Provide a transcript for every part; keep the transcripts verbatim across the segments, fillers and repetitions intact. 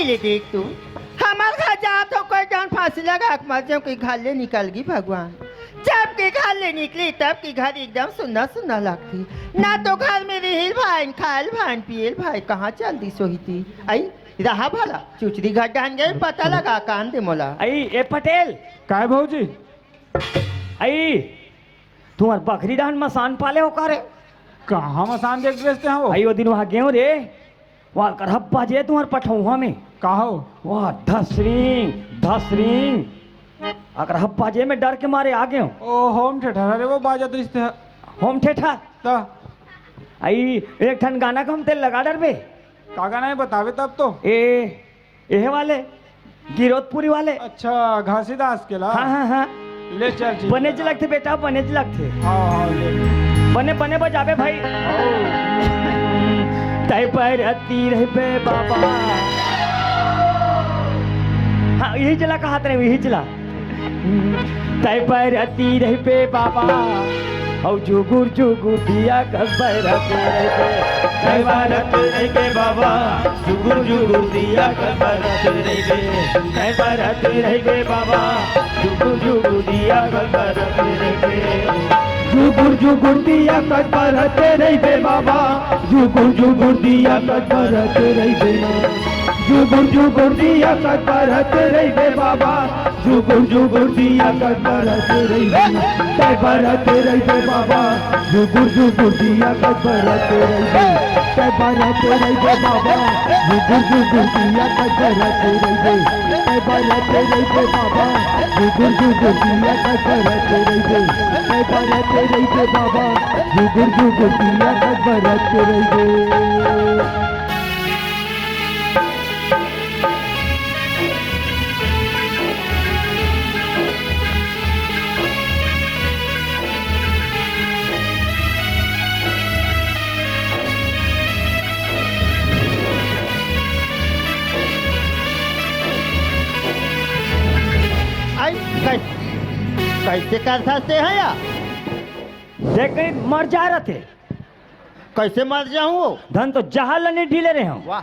ले देख तू, हमर घर जात हो, कोई जान फांसी लगा के मर जाऊं कि घर ले निकल गई भगवान। जब के घर ले निकली, तब के घर एकदम सुन्ना सुन्ना लगथे। ना तो घर में रिहिल भाई, खायल भाई, पियल भाई, कहाँ चल दी सोहिती? आई रहा भला, चुचरी घर डान गए, पता लगा कान दे मोला। आई, ए पटेल। काय भौजी? आई, तुम्हर बकरी डान मसान पाले हो का रे? कहाँ मसान देख बेचते हैं वो? आई, वो दिन वहाँ गेहूँ रे, वाल कर हब्बा जे तुम्हर पठौहा में। का हो? वाह, धसरिंग, धसरिंग। अगर हब्बा जे में डर के मारे आ गेहूँ। ओ, होम थिएटर हरे वो बाजत रिश्ते है। Home theatre? त? आई, एक ठन गाना को हम तेल लगा डरबे। का गाना है बतावे तब तो? ए, एहे वाले, गिरोधपुरी वाले। अच्छा, घासीदास के ला? हाँ, हाँ, हाँ। ले चल, ठीक बने है। ज लगथे बेटा, बने ज लगथे। हाँ, हाँ, ले। बने, बने बजाबे भाई। हाँ। तै बरती रहिबे बाबा। हाँ, यही चला कहत रहे, यही चला। तै बरती रहिबे बाबा, अउ जुगुर जुगुर दिया कर बरत रहिबे। तै बरत रहिबे बाबा, जुगुर जुगुर दिया कर बरत रहिबे। तै बरत रहिबे बाबा, जुगुर जुगुर दिया कर बरत रहिबे। जुगुर जुगुर दिया कर बरत रहिबे बाबा, जुगुर जुगुर दिया कर बरत रहिबे। जुगुर जुगुर दिया कर बरत रहिबे बाबा, जुगुर जुगुर दिया कर बरत रहिबे। तै बरत रहिबे बाबा, जुगुर जुगुर दिया कर बरत रहिबे। तै बरत रहिबे बाबा, जुगुर जुगुर दिया कर बरत रहिबे। तै बरत रहिबे बाबा, जुगुर जुगुर दिया कर बरत रहिबे। तै बरत रहिबे बाबा, जुगुर जुगुर दिया कर बरत रहिबे। आई, कै-, कैसे कर सकते हैं यार? देख, कहीं मर जा रहे थे। कैसे मर जाऊं वो? धन तो जहाज ला नहीं ढीले रहे हो। वाह।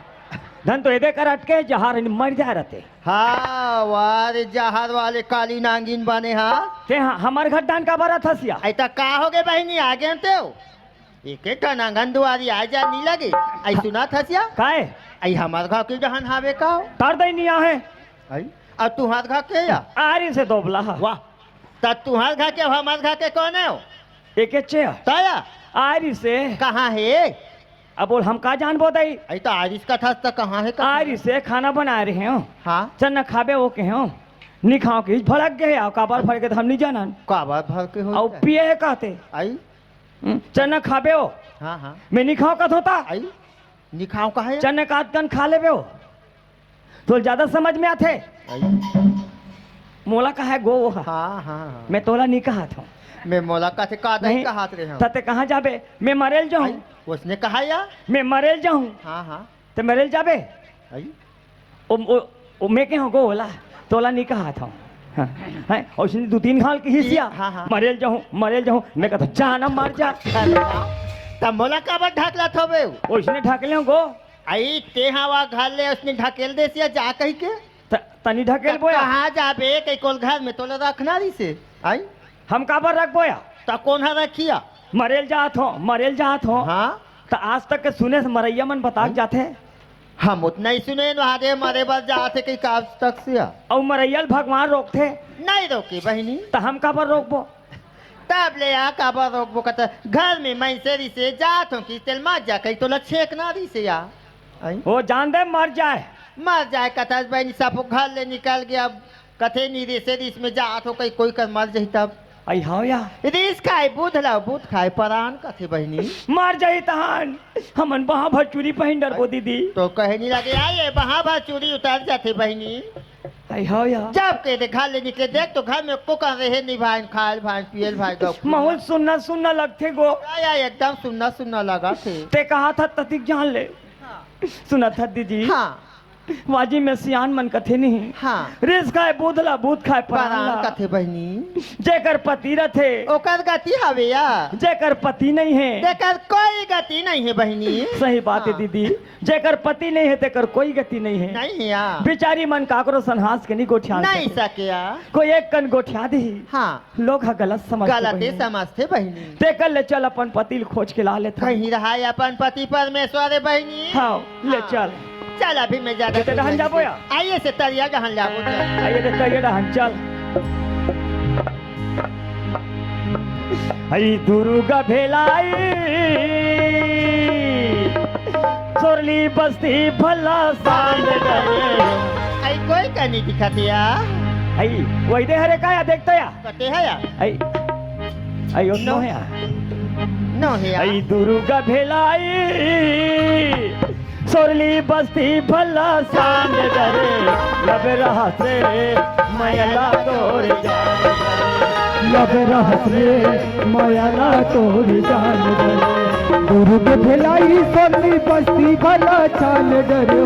धन तो एदे कर अटके, जहाज नहीं मर जा रहे थे। हाँ, वाह रे, जहाज वाले काली नांगिन बने, हाँ। ते ह-, हमर घर डान का बरत हसिया? ऐ त का हो गे बहिनी, आ गे तेव? एके ठन आंगन दुआरी आ जा नी लगे। ऐ सुनत हसिया? काय? ऐ हमर घर के डहन हावे का हो? तर दई नी आहे। आई? अउ तुहार घर के या? आरी से दोबला हा। वाह। त तुहार घर के, हमर घर के कोन हे हो? एके चे। तया? आरी से। कहाँ हे? अब बोल, हम का जानबो दई? अई त आरिस कथस त कहाँ हे, कहाँ हे? आरी से खाना बनाए रहे हो। हाँ। चना खाबे हो के हो। नी खाओ के भड़क गए, अउ काबर भड़के त हम नी जानन। काबर भड़के हो अउ जाए? पिए हे कहते। आई? हम्म, चना खाबे हो। हाँ, हाँ। मैं नी खाओ कहत होता। आई? नी खाओ कहे? चना काट कन खा लेबे हो। तोल ज्यादा समझ में आथे। आई। मोला कहे गो वो हा। हाँ, हाँ, हाँ। मैं तोला नी कहत हूँ। मैं मोला कथे का दही नहीं, कहत रहे हूँ। त ते कहाँ जाबे? मैं मरेल जाहूँ। आई, उसने कहा या? मैं मरेल जाहूँ। हाँ, हाँ। ते मरेल जाबे? आई। ओ, ओ, ओ, मैं के हूँ गो ओला, तोला नी कहत हूँ। हाँ, हैं? अउ उसने दू तीन घाल किहिस या, हाँ, हाँ। मरेल जाहूँ, मरेल जाहूँ। मैं कहत हूँ, जा ना मर जा। त मोला काबर ढकलत हवे? उसने ढकले हूँ गो। आई, ते हवा घर ले उसने ढकेल देस या जा कहि के। त-, तनी ढकेल त बोया। कहाँ जाबे? कई कोल घर में तोला रखना रहिसे। आई? हम काबर रखबो या? त कोन ह रखिया? मरेल जात हो, मरेल जात हो। हाँ? त आज तक के सुने से मरैया मन बता के जाथे। हम ओतना ही सुने, वहाँ दे मरे बर जात हे कई आज तक से। अउ मरैया ल भगवान रोकथे? नहीं रोके बहिनी। त हम काबर रोकबो? तब ले आ काबर रोकबो कथे, घर में मइनसे रिसे जात हो कि तेल मर जा कही तोला छेंकना रिसे या। आई? ओ जान दे मर जाए। मर जाए कथस बहिनी, सब घर ले निकल गया, अब कथे नी रिसे रिस में जात हो कही कोई कर मर जाही तब। आई हाव या। रिस खाए बुध ला, बुध खाए परान कथे बहिनी। मर जाही तहान, हमन बहा भर चूरी पहिन डरबो दीदी। तो कहे नी लगे, आइए बहा भर चूरी उतर जाथे बहिनी। आई हाव या। जब के दे घर ले निकले, देख तो घर में कुकर रहे नी भाई, खायल भाई, पियल भाई, गौ। माहौल सुन्ना सुन्ना लगथे गो। या, या, एकदम सुन्ना सुन्ना लगथे। ते कहा था ततिक जान ले। सुनत हस दीदी? हाँ। वाजी में सियान मन कथे नहीं। हाँ। रिस खाए बुध ला, बुध खाए परान परान ला। कथे बहिनी। जेकर पति रथे, ओकर गति हवे या। जेकर पति नहीं है। तेकर कोई गति नहीं है बहिनी। सही बात है हाँ। दीदी, जेकर पति नहीं है तेकर कोई गति नहीं है। नहीं है या। बिचारी मन काकरो सन हांस के नहीं गोठिया नहीं सके। सके या। कोई एक कन गोठिया दी। हाँ। लोग ह गलत समझथे गलते बहिनी। समझथे बहिनी। तेकर ले चल अपन पति ल खोज के ला लेथन। कहीं रहा अपन पति परमेश्वर हे बहिनी। हाँ, ले हाँ। चल। चल अभी मैं जादा एते डहन जाबो या? आइए से तरिया डहन जाबो चल। आइए ते तरिया डहन चल। हई दुर्गा भेलाई सोरली बस्ती भला सांड डरे। आई कोई का नहीं दिखत या। आई वही दे हरे का या देखता या। कते है या? आई, आई ओत नो। नो है। नो है या। आई दुर्गा भेलाई, सोरली बस्ती भला सांड डरे, लब रहस रे, मयला तोर जान डरे। लब रहस रे, मयला तोर जान डरे। दुर्ग भेलाई, सोरली बस्ती भला छान डरे।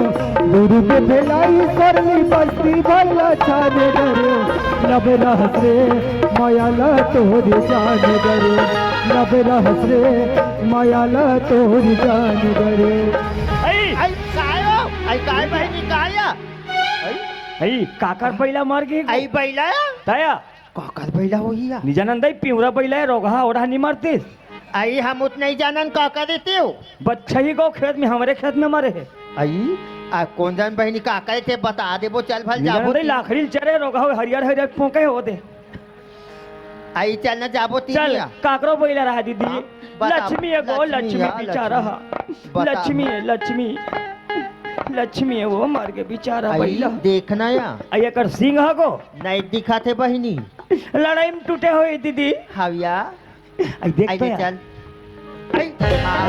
दुर्ग भेलाई, सोरली बस्ती भला छान डरे। लब रहस रे, मयाला तोर जान डरे। लब रहस रे, मयाला तोर जान डरे। आई, आई, काय हो? आई, काय बहिनी, काय या? आई, आई, काकर बैला मर गे? आई, बैला या? तया? काकर बैला होही या? निजानंद आई, पिंवरा बैला हे, रोगहा ओढ़ा नहीं मरतिस। आई, हम उत नहीं जानन, काकर देते हो? बच्चा ही गो खेत में, हमरे खेत में मरे हे। आई, आ कौन जान बहिनी, काकर थे, बता देबो, चल भल जाबो निजानंद आई, ती। लाखड़ी चरे, रोगहा हरियर हरियर पोंके हो दे। आई चल ना जाबो चल, तीनिया। काकरो बैला रहा दीदी। हाँ, बताओ। लक्ष्मी है गो, लक्ष्मी लक्ष्मी है, बिचारा लक्ष्मी। हा। बताओ। लक्ष्मी है, लक्ष्मी। लक्ष्मी है वो, मर के बिचारा आई, बैला। देखना या। आई एकर सिंह हा गो। नहीं दिखा थे बहिनी। लड़ाई में टूटे हुए दीदी। हाविया। आई देख आई तो दे या। चल। आई। आ।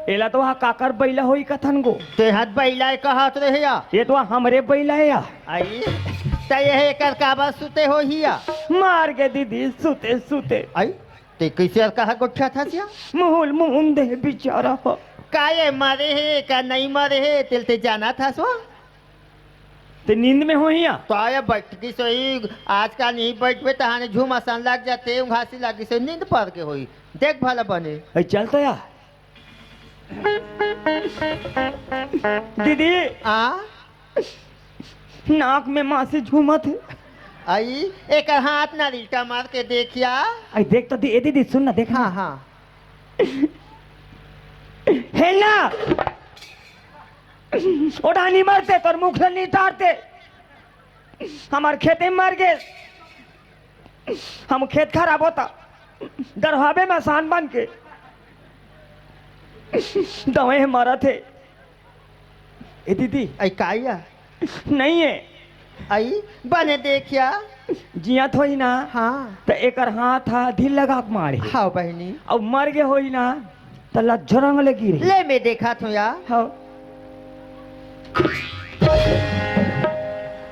एला तो हा काकर बैला होई कथन गो। तेहत बैला ए कहत रहे या। ये तो हा हमरे बैला ए या। आई, त ये एकर काबर सुते होही या? मार के दीदी, सुते, सुते। आई, ते कैसे कहा गोठिया था सिया? मुहुल मुहुन दे बिचारा हो। का ये मरे हे, का नहीं मरे हे, तेल ते जाना था सो? ते नींद में होही या? तो आया बैठ की सोई, आजकल नहीं बैठबे तहाने झूम असन लग जाते, उंघासी लगी से नींद पड़ के होई। देख भला बने। ए, चल तो या। दीदी। आ? नाक में मासी झूमत हे। आई, एक हाथ ना रिल्टा मार के देखिया। आई देख तो दी, ए दीदी, सुन ना, देख ना। हाँ, हाँ। हे ना। ओढ़ा नहीं मरते, तोर मुख से नहीं टारते। हमार खेते में मर गे। हम खेत खराब होता, दरहाबे में सान बन के दवे हे मरत हे। ए दीदी। आई काया? नहीं है। आई बने देखिया। जियत होई ना। हाँ। त एकर हाथ हा ढील लगा के मारे। हाँ बहिनी। अब मर गे होई ना, त लज्जरंग ले गिरे। ले मैं देखा थो या। हाँ।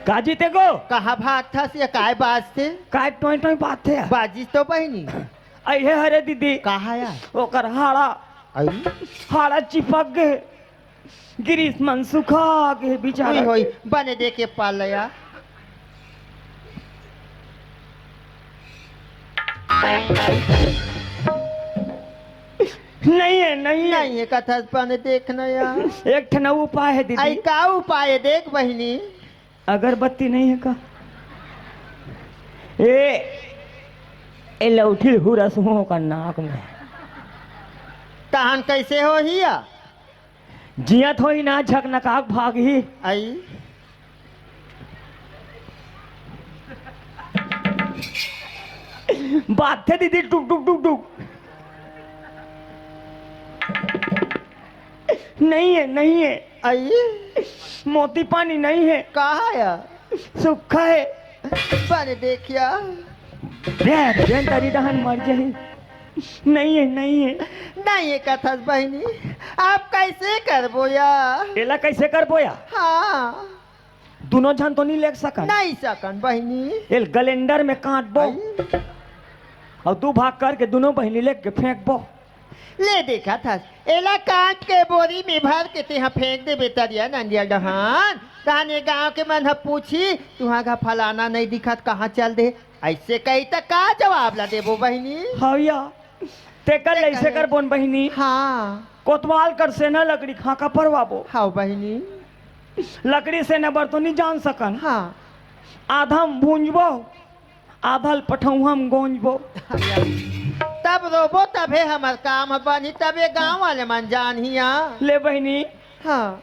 का जीते गो? कहाँ भागथस या काय बाजथे? काय टोय टोय बाजथे या? बाजिस तो बहिनी। आई हे हरे दीदी। कहाँ या? ओकर हाड़ा। आई? हाड़ा चिपक गे। गिरीश मन सुखा गे बिचारा। होई, होई, बने देखे पाल या। नहीं है, नहीं है। नहीं है, कथस बने देखना या। एक ठन अउ उपाय है दीदी। आई का उपाय है देख बहिनी? अगरबत्ती नहीं है का? ए, ए लौठी हुरस हो का नाक में। तहन कैसे होही या? जियत होही ना, झकनकाक भागही। आई। बात थे दीदी, टुक, टुक, टुक, टुक। नहीं है, नहीं है। आई? मोती पानी नहीं है। कहाँ है? सूखा है। बने देखिया। रे, रे, तरी डहन मर जाही। नहीं है, नहीं है। नहीं है कथस बहिनी, आप कैसे करबो या? एला कैसे करबो या? हाँ। दुनो झन तो नहीं लेग सकन। नहीं सकन बहिनी। एल गलेंडर में काटबो। आई। अउ दू भाग करके दुनो बहिनी लेग के फेंकबो। ले देखत हस, एला काट के बोरी में भर के तेहा फेंक देबे तरिया नंदिया डहान। तहन ये गांव के मन ह पूछी, "तुहां घर फलाना नइ दिखत, कहां चल दे?" अइसे कही त का जवाब ला देबो बहिनी? हव या, तेकर ले अइसे करबोन बहिनी। हां। कोतवाल कर सेना लकड़ी खांका परवाबो। हव बहिनी। लकड़ी सेना बर तो नइ जान सकन। हां। आधा म भूंजबो, आधा ल पठउहा म गोंजबो। तब रोबो तभे हमर काम ह बनही, तभे गांव वाले मन जानही या। ले बहिनी। हां।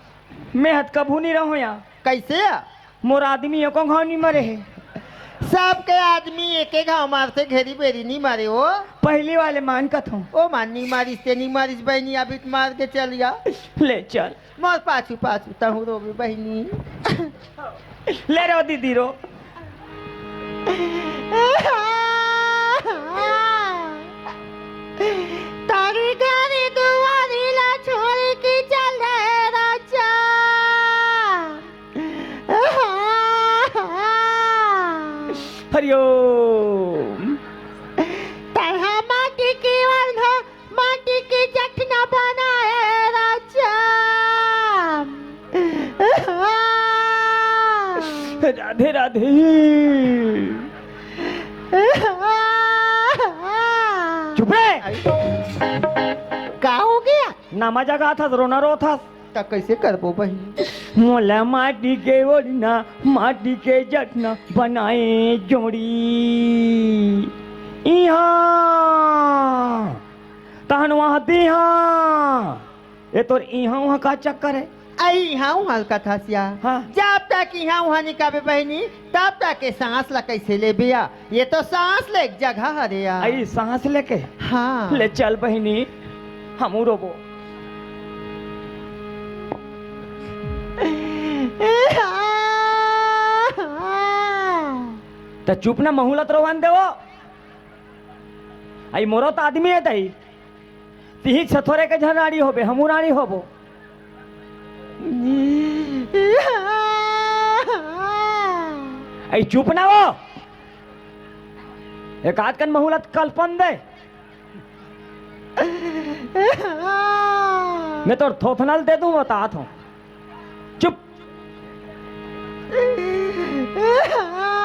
मैं हत कभू नइ रहों या। कइसे? मोर आदमी एको घांव नइ मरे हे। सबके आदमी एके घांव मारथे, घेरी बेरी नइ मरे ओ। पहिली वाले मन कथों। ओ मन नइ मारिस ते नइ मारिस बहिनी, अभी त मार के चल या। ले चल। मोर पाछू पाछू तहूं रोबे बहिनी। ले रो दीदी रो। तारी गारी दुआरी ला छोड़ के चल रे राजा। हरिओम। तैहा माटी के वरना माटी के जखना बनाए राजा। राधे राधे। चुप रे। का हो गया? नामा जगाथस, रोना रोथस। त कइसे करबो बहिनी? मोला माटी के ओढ़ना, माटी के जखना बनाए जोड़ी। इहाँ तहन वहां तिहां। ए तोर इहां उहां का चक्कर हे? अई इहां उहां कथस या। हां। जब तक इहां उहां नइ कबे बहिनी, तब तक के सांस ला कइसे लेबे या? ये तो सांस ले के जगह हरे या। अई सांस लेके? हां। ले चल बहिनी, हमू रोबो। त चुप ना, महूं ला त रोवन देवो। अई मोरो त आदमी हे तई। तिही छथोरे के झन रानी होबे, हमू रानी होबो। अई चुप ना हो। एक आध कन महूं ला त कल्पन दे। मैं तोर थोथना ल दे दूं, बतात हों। चुप।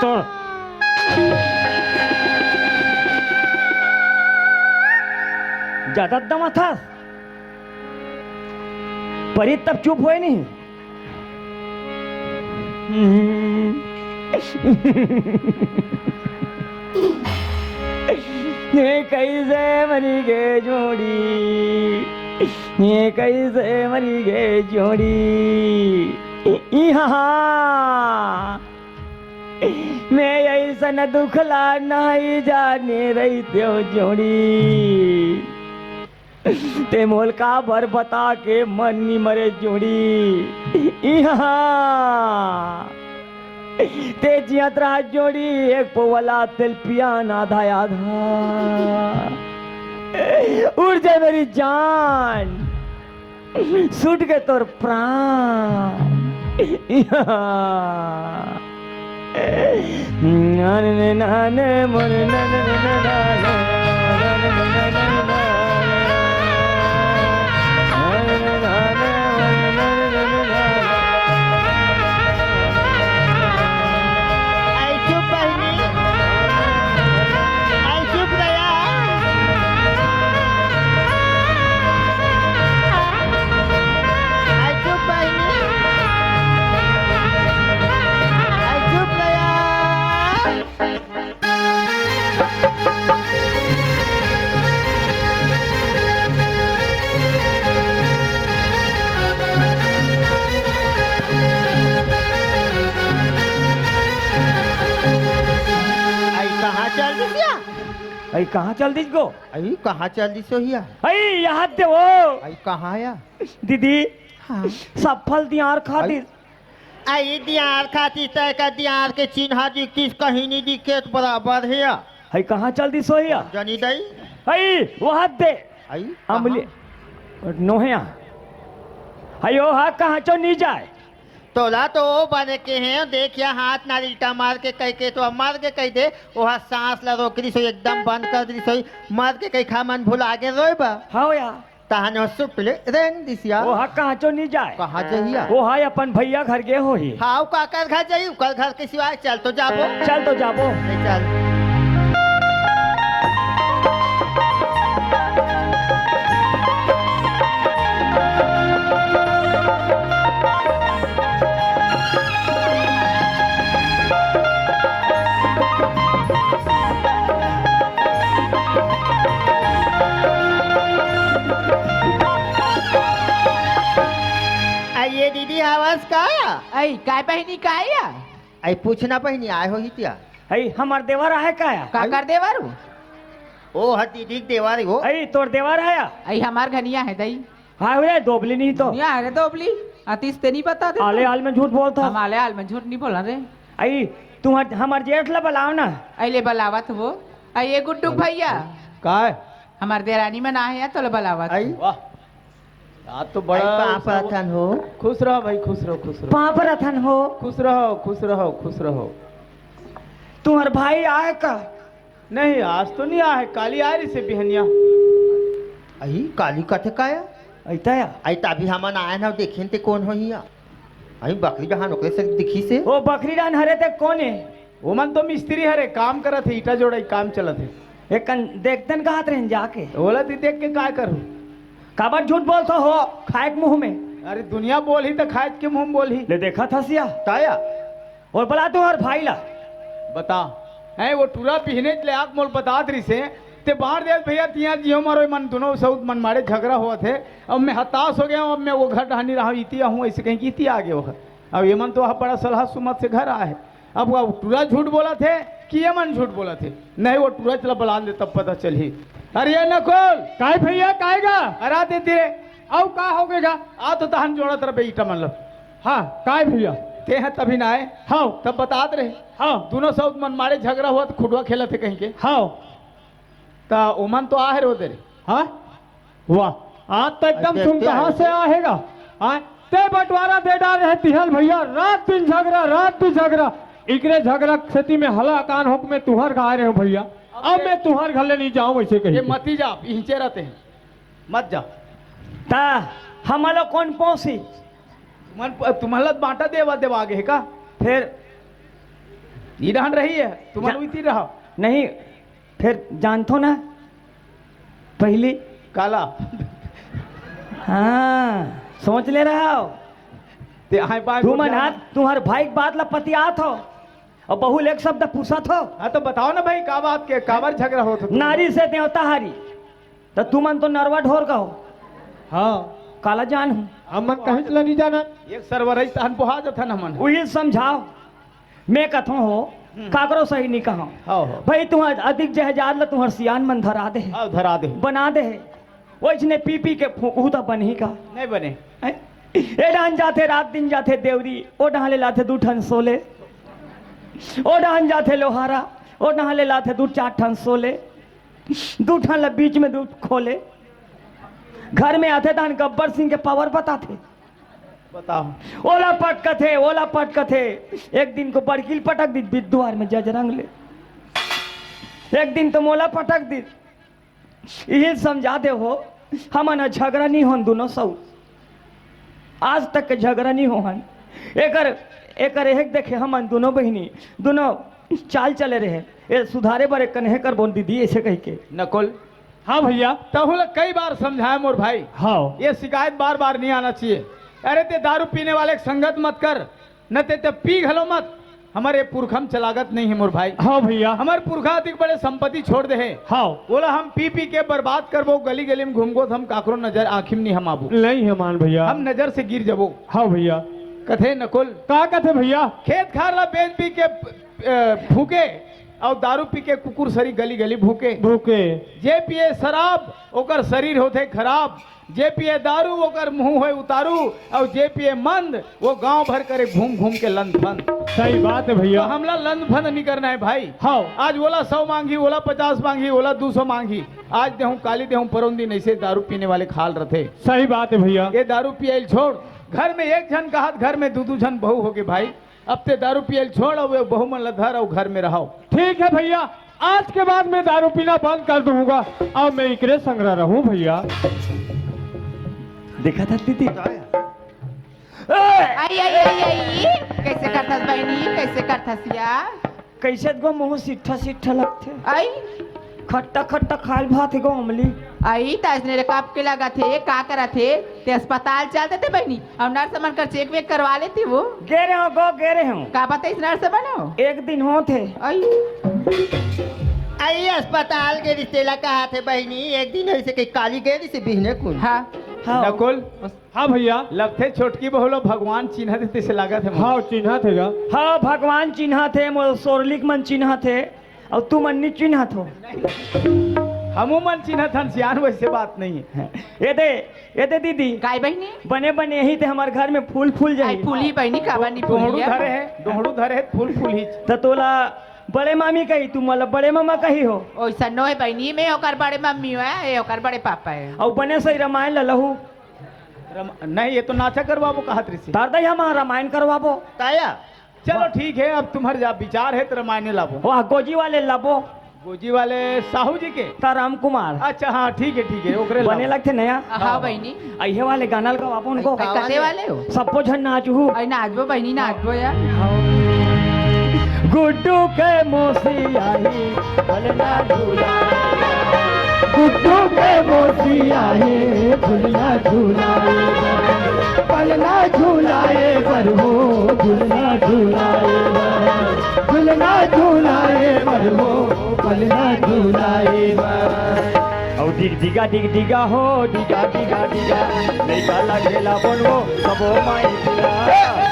तोर जादा दमाथस। परी तब चुप होय नहीं। ये कइसे मरी गे जोड़ी, ये कइसे मरी गे जोड़ी। इहाँ मैं अइसन दुख ला नहीं जाने रहितेंव जोड़ी। ते मोल काबर बता के मन नि मरे जोड़ी। इहाँ ते जियत रहा जोड़ी, एक पौवा ला तेल पियान आधा आधा। उड़ जाए मेरी जान, छूट गए तोर प्राण। इहाँ अई कहाँ चल दिस या? अई कहाँ चल दिस गो? अई कहाँ चल दिस होही या? अई यहाँ दे वो। अई कहाँ या? दीदी, हाँ। सब फल दियार खा दिस। अई दियार खातिस त एकर दियार के चिन्हा दिखतिस, कहीं नइ दिखे त बराबर हे या। हई कहाँ चल दिस होही या? जनी दई। हई वहाँ दे। हई अमली कहाँ? नोहया। हई ओ हा कहाँ चो नइ जाए। तोला तो ओ बने के हे, देखिया हाथ नारियल टा मार के कहि के तो मर के कहि दे, ओहा सांस ला रोक दिस होही, एकदम बंद कर दिस होही, मर के कहि खा मन भुला गे रोए बा। हव या। तहन ओ सुट ले रेंग दिस या। ओहा कहाँ चो नी जाय। कहाँ जहिया? ओहा अपन भैया घर गे होही। हाँ, ओ काकर घर जाही, ओकर घर के सिवाय। चल तो जाबो। चल तो जाबो। ले चल। अई ये दीदी हवस का? अई काय बहिनी काय या? अई पूछना बहिनी आय होही तिया। अई हमर देवर आहे का या? काकर देवर? ओ ह दीदी के देवर हो। अई तोर देवर आय या? अई हमर घनिया हे दई। हाँ रे, दोबली नहीं तो। या रे दोबली, अतिस ते नहीं बता दे। आले आल में झूठ बोलत हस। हम आले आल में झूठ नहीं बोला रे। अई, तू हट-, हमर जेठ ला बलाव ना। अई ले बलावत हो। अई ये गुड्डू भैया। काय? हमर देरानी मन आहे या, तोला बलावत। अई? वाह। आज तो बड़ा अई, पाँव उत्सव। परथन हो। खुश रहो भाई, खुश रहो, खुश रहो। पाँव परथन हो। खुश रहो, खुश रहो, खुश रहो। तुहर भाई आय का? नहीं, आज तो नहीं आय, काली आय रिसे बिहनिया। अई, काली कथे का या? अइता या? अई, त अभी हमन आय न, देखेन ते कोन होही या? अई, बकरी डहान ओकरे से दिखिसे। ओ बकरी डहान हरे ते कोन हे? ओमन तो मिस्त्री हरे, काम करत हे, ईटा जोड़ई काम चलत हे। एक कन देखतन कहत रहेन जाके। ओला ती देख के काय करू? काबर झूठ बोलत हो, खाए के मुंह में? अरे दुनिया बोलही त खाए के मुंह में बोलही। ले देखत हस या। ताया। अउ बला तुहर भाई ला। बता, हैं, ओ टूरा बिहनेच ले आके मोला बतात रिसे, ते बांट देत भैया, तिहां जियो मरो, मन दुनों सऊत मन माड़े झगरा होवत हे। अब मैं हताश हो गेंव, अब मैं ओ घर डहान नी रहंव, इती आहूं, अइसे कहिके इती आ गेंव ह। अब एमन तो ह बड़ा सलाह सुमत से घर आय हे। अब ओ टूरा झूठ बोलत हे कि एमन झूठ बोलत हे? नहीं, ओ टूरा चला बलान दे, तब पता चलही। अरे ये नकुल! काय भैया, काय गा? अरे दे दे। अउ का होगे गा? आ तो तहन जोड़त रहे ईटा मन ल। हाँ, काय भैया? ते ह तभी ना आय। हाँ। तब बतात रहे। हाँ। दुनों सऊत मन माड़े झगरा होवत, खुटवा खेलत हे कहिके। हाँ। त ओमन तो आहे रे ओ दे रे। हाँ? वाह, आज तो एकदम अरे सुन देखते कहाँ हैं। से आय हे गा? हाँ? ते बंटवारा दे डारे हे तिहल भैया, रात दिन झगरा, रात दिन झगरा। इकरे झगरा सेती में हला कान होके मैं तुहर घर आय रहेंव भैया। अब अब ते मैं तुहर घर ले नहीं जांव अइसे कहिके। मती जा, इहिंचे रहिते हैं। मत जा। त हमला कोन पोसी? तुमन, तुमन ला बांटा देवा, देवा गे हे का? फेर? ई डहान रही हे, तुमन जा- उती रहा। नहीं, फेर जानथो ना पहिली। काला? हाँ, सोच ले रहा हो। ते आय बाय तुमन बोल हाथ, तुहर भाई के बात ला पतियात हो। अउ बहू ले एक शब्द पूछत हो। हाँ, तो बताओ ना भाई, का बात के, काबर झगरा होत हो तुम? नारी से देवता हारी, त तुमन तो नरवा ढोर का हो। हाँ। काला जान हूँ। हमन कहीं ला नहीं जाना। एक सरवरई तहन पोहा जथन हमन। उही समझाओ। मैं कथों हो, हम्म। काकरो सही नहीं कहों। हाँ, हाँ। भाई, तुहर अधिक जहजाद ला तुहर सियान मन धरा दे हे। हाँ, धरा दे हे। बना दे हे। ओइसने पी पी के फूकहू त बनही का? नहीं बने। हैं? ए डहन जाथे, रात दिन जाथे देवरी, ओ डहन ले लाथे दू ठन सोले। ओ डहन जाथे लोहारा, ओ डहन ले लाथे दू चार ठन सोले। दू ठन ल बीच में दू खोले। घर में आथे तहन गब्बर सिंह के पावर बताथे। बताओ। ओला पटकथे, ओला पटकथे। एक दिन को बड़की ल पटक दिस बिद्दुआर में जजरंग ले। एक दिन तो मोला पटक दिस। इही समझा दे हो, हमन ह झगरा नी होन दुनों सऊत। आज तक के झगरा नी होहन। एकर, एकर एहक देखे हमन दुनों बहिनी, दुनों चाल चले रहे। ए सुधारे बर एक कन हे करबोन दीदी, अइसे कहिके। नकुल। हाँ भैया। तहूँ ला कई बार समझाए मोर भाई। हाँ। ये शिकायत बार बार नहीं आना चाहिए। अरे ते दारू पीने वाले के संगत मत कर, न ते, ते पी घलो मत। हमर ये पुरखा म चलागत नहीं हे मोर भाई। हाँ भैया। हमर पुरखा अतिक बड़े संपत्ति छोड़ दे हे। हाँ। ओला हम पी पी के बर्बाद करबो, गली गली में घूमबो त हम काकरो नजर आँखी में नहीं हम आबो। नहीं हे मान भैया। हम नजर से गिर जबो। हाँ भैया। कथे नकुल। का कथे भैया? खेत खार ला बेच बी के, अ, फूके, अउ दारू पी के कुकुर सरी गली गली भूके। भूके। जे पिए शराब, ओकर शरीर होथे खराब। जे पिए दारू, ओकर मुंह होय उतारू, अउ जे पिए मंद, वो गांव भर करे घूम घूम के लंदफंद। सही बात हे भैया। तो हमला लंदफंद नहीं करना हे भाई। हाँ। आज ओला सौ मांगही, ओला पचास मांगही, ओला दू सौ मांगही। आज देहूं, काली देहूं, परोन दिन अइसे दारू पीने वाले के हाल रथे। सही बात हे भैया। ये दारू पियाइल छोड़, घर में एक झन कहत, घर में दू दू झन बहू होगे भाई। अब ते दारू पियल छोड़, अउ ये बहू मन ला धर अउ घर में रहाव। ठीक है भैया, आज के बाद मैं दारू पीना बंद कर दूंगा और मैं इकरे संग रहूं भैया। देखा था दीदी? आई, आई, आई, आई, कैसे करथस बहिनी, कैसे करथस या? कैसे गो मुंह सिट्ठा सिट्ठा लगथे। आई। खट्टा खट्टा खाल भात गो अमली। आई, त अइसने रे कब के लगत हे, का करत हे? ते अस्पताल चल देते बहिनी, अउ नर्स मन कर चेक वेक करवा लेते वो। गे रहे हो गो, गे रहे हो। का बताइस नर्स मन हो? एक दिन होत हे। आई। आई, अस्पताल गे रिहिस तेला कहत हे बहिनी, एक दिन होइसे कही काली गे रिहिसे बिहने कुन। हाँ। हाँ। नकुल, हाँ भैया। लगथे छोटकी बहू ला भगवान चिन्हत हे तइसे लागत हे मोला। हाँ, चिन्हत हे गा। हाँ, भगवान चिन्हत हे, मोर सोरलिक मन चिन्हत हे, अउ तुमन नी चिन्हत हो। हमू मन चिन्हत हन सियान, वइसे बात नहीं हे। ये दे, ये दे दीदी। काय बहिनी? बने बने ही ते हमर घर में फूल फूल जाही। फूलही बहिनी, काबर नी फूलही? दोहड़ू धरे हे, दोहड़ू धरे हे, फूल फूलही। त तोला बड़े मामी कही, तू मोला बड़े मामा कही हो। ओइसन नो हे बहिनी, मैं ओकर बड़े मम्मी हों, ये ओकर बड़े पापा हे। अउ बने सही रमायन ला लहू। रम-, नहीं, ये तो नाचा करवाबो कहत रिहिसे। तार दई हम रमायन करवाबो। ताया, चलो ठीक हे, अब तुम्हर जा विचार हे त रमायने लाबो। वाह, गोजी वाले लाबो। गोजी वाले साहू जी के? त राम कुमार। अच्छा, हाँ, ठीक हे, ठीक हे, ओकरे बने लाबो। लगथे नया। हाँ, हाँ, बहिनी। अइहे वाले गाना ल गवाबो उनको। अइ, कते वाले हो? सब्बो झन नाचहू। अइ, नाचबो बहिनी, नाचबो यार। गुड्डू के मौसी आही, फलना झूला। गुड्डू के मौसी आही, फलना झूला। पलना झूलाए बर हो, झुलना झूलाए बर, झुलना झूलाए बर हो, पलना झूलाए बर। अउ डिग डिगा, डिग डिगा हो, डिगा, डिगा, डिगा, लइका ला खेलाबो न वो, सबो माई पिला।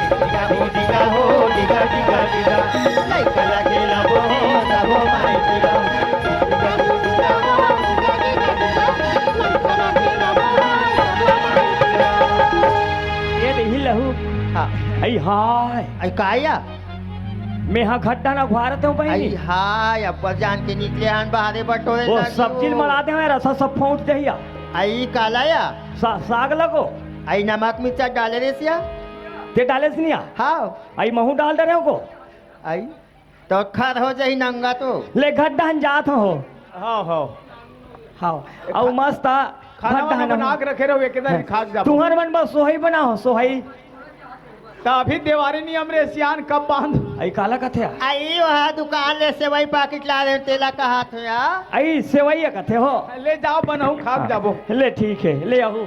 डिगा हो, डिगा हो, डिगा, डिगा, डिगा, लइका ला खेलाबो न वो, सबो माई पिला। ये नहीं लहू। हाँ। अइ हाय। अइ का या? मेहा घट्टा ना घुआरत हूँ बहिनी। अइ हाय, अब्बा जान के निकले हन बाहरे बटोरे वो लागी सब्जी हो। मड़ा दे हैं, रसा सब फूट जहिया। अइ काला या? सा-, साग लगो। अइ नमक मिर्चा डाले रे सिया? ते डाले से नहीं आ? हाँ। अइ महू डाल दे रहे हो को? अइ तो खर हो जाही नंगा तो। ले घट डहन जात हो। हाँ, हाँ। हाँ, अउ मस्त आ, खाना घट वाना डहन बना हो। के रखे रहो, एक इधर खा के जाबो। तुहर मन बस सोहई बनाओ, सोहई। त अभी देवारी नियम रे सियान कब बांध? अइ काला कथे आ? अइ वहा दुकान ले सेवई पाकिट ला दे, तेला कहत हो या। अइ सेवई कथे हो। ले जाओ, बनहू, खा के जाबो। ले ठीक हे, ले आहू।